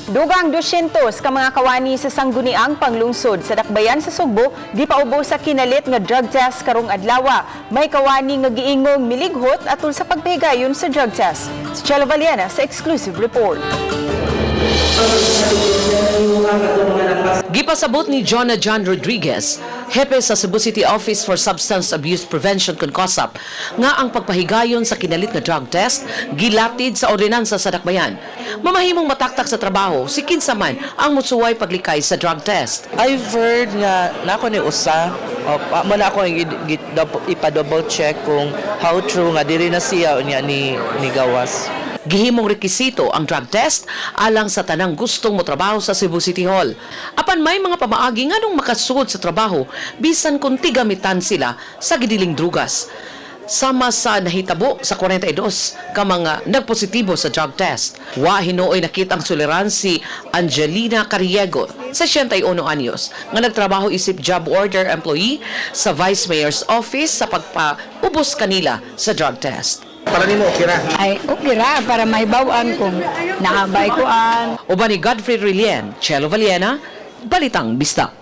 Dugang 200 ka mga kawani sa Sangguniang Panglungsod sa Dakbayan sa Sugbo gipaubos sa kinalit nga drug test karong adlaw. May kawani nga giingong milighot atol sa pagpahigayon sa drug test. Si Chelo Valiana sa exclusive report. Gipasabot ni Jonah John Rodriguez, hepe sa Cebu City Office for Substance Abuse Prevention kon COSAP, nga ang pagpahigayon sa kinalit nga drug test gilatid sa ordinansa sa Dakbayan. Mamahimong mataktak sa trabaho si kinsa man ang musuway paglikay sa drug test. I've heard nga na ako ni usa o mo na ako ipa-double check kung how true nga diri na siya unya ni gawas. Gihimong rekisito ang drug test alang sa tanang gustong motrabaho sa Cebu City Hall. Apan may mga pamaagi nganong makasugod sa trabaho bisan kung tigamitan sila sa gidiling drugas. Sama sa nahitabo sa 42 ka mga nagpositibo sa drug test. Wa hinuoy nakitang suliran si Angelina Carriego sa 81 anyos nga nagtrabaho isip job order employee sa Vice Mayor's Office sa pagpaubos kanila sa drug test. Para nimo okay ra? Ay, okay ra, para mahibaw-an kung naabay kuan. Uban ni Godfrey Rilien, Chelo Valiena, Balitang Bisdak.